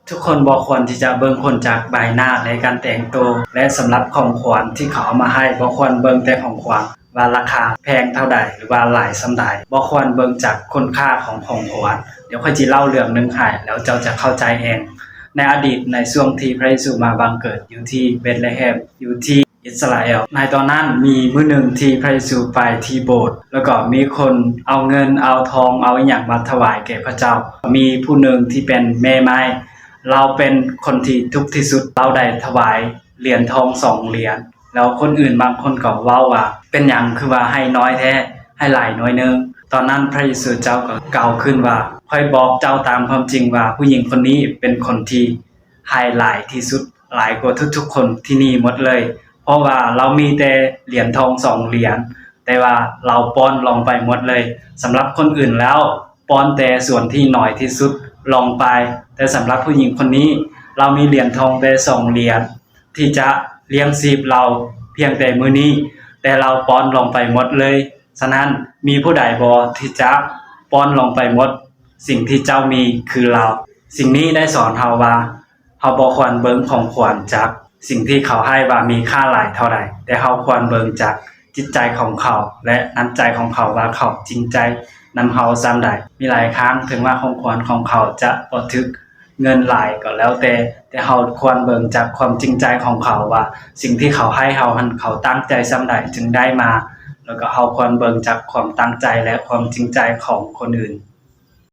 ທຸກຄົນບໍ່ຄວນທີ່ຈະເບິ່ງຄົນຈາກໃບໜ້າ ແລະ ການແຕ່ງໂຕ ແລະ ສຳລັບຂອງຂວັນທີ່ເຂົາເອົາມາໃຫ້ ບໍ່ຄວນເບິ່ງແຕ່ຂອງຂວັນວ່າລາຄາແພງເທົ່າໃດ ຫຼືວ່າຫຼາຍສ່ຳໃດ. ບໍ່ຄວນເບິ່ງຈາກຄຸນຄ່າຂອງຂອງຂວັນ. ດຽວຂ້ອຍຊິເລົ່າເລື່ອງໜຶ່ງໃຫ້ ແລ້ວເຈົ້າຈະເຂົ້າໃຈເອງ. ໃນອະດີດ, ໃນຊ່ວງທີ່ພະເຢຊູມາບັງເກີດຢູ່ທີ່ເບດລະແຮມ ຢູ່ທີ່ອິດສະຣາແອລ, ໃນຕອນນັ້ນມີມື້ໜຶ່ງທີ່ພະເຢຊູໄປທີ່ໂບດ ແລ້ວກໍມີຄົນເອົາເງິນ ເອົາທອງ ເອົາອີ່ຫຍັງມາຖວາຍແກ່ພະເຈົ້າ. ມີຜູ້ໜຶ່ງທີ່ເປັນແມ່ໄມ້, ລາວເປັນຄົນທີ່ທຸກທີ່ສຸດ, ລາວໄດ້ຖວາຍຫຼຽນທອງສອງຫຼຽນ. ແລ້ວຄົນອື່ນບາງຄົນກໍເວົ້າວ່າ, ເປັນຫຍັງຄືວ່າໃຫ້ນ້ອຍແທ້, ໃຫ້ຫຼາຍໜ້ອຍໜຶ່ງ? ຕອນນັ້ນພະເຢຊູເຈົ້າກໍກ່າວຂຶ້ນວ່າ, ຂ້ອຍບອກເຈົ້າຕາມຄວາມຈິງວ່າ ຜູ້ຍິງຄົນນີ້ເປັນຄົນທີ່ໃຫ້ຫຼາຍທີ່ສຸດ, ຫຼາຍກວ່າທຸກໆຄົນທີ່ນີ້ໝົດເລີຍ, ເພາະວ່າລາວມີແຕ່ຫຼຽນທອງສອງຫຼຽນ, ແຕ່ວ່າລາວປ້ອນລົງໄປໝົດເລີຍ. ສຳລັບຄົນອື່ນແລ້ວ, ປ້ອນແຕ່ສ່ວນທີ່ໜ້ອຍທີ່ສຸດລົງໄປ, ແຕ່ສຳລັບຜູ້ຍິງຄົນນີ້, ລາວມີຫຼຽນທອງແຕ່ສອງຫຼຽນ ທີ່ຈະລ້ຽງຊີບລາວພຽງແຕ່ມື້ນີ້, ແຕ່ລາວປ້ອນລົງໄປໝົດເລີຍ. ສະນັ້ນ, ມີຜູ້ໃດບໍ່ທີ່ຈະປ້ອນລົງໄປໝົດ? ສິ່ງທີ່ເຈົ້າມີຄືລາວ. ສິ່ງນີ້ໄດ້ສອນເຮົາວ່າ, ເຮົາບໍ່ຄວນເບິ່ງຂອງຂວັນຈາກສິ່ງທີ່ເຂົາໃຫ້ວ່າມີຄ່າຫຼາຍເທົ່າໃດ, ແຕ່ເຮົາຄວນເບິ່ງຈາກຈິດໃຈຂອງເຂົາ ແລະ ນ້ຳໃຈຂອງເຂົາວ່າເຂົາຈິງໃຈນຳເຮົາສ່ຳໃດ. ມີຫຼາຍຄັ້ງ, ເຖິງວ່າຂອງຂວັນຂອງເຂົາຈະບໍ່ຖືກເງິນຫຼາຍກໍແລ້ວແຕ່, ແຕ່ເຮົາຄວນເບິ່ງຈາກຄວາມຈິງໃຈຂອງເຂົາວ່າ ສິ່ງທີ່ເຂົາໃຫ້ເຮົາຫັ້ນ ເຂົາຕັ້ງໃຈສ່ຳໃດຈຶ່ງໄດ້ມາ, ແລ້ວກໍເຮົາຄວນເບິ່ງຈາກຄວາມຕັ້ງໃຈ ແລະ ຄວາມຈິງໃຈຂອງຄົນອື່ນ.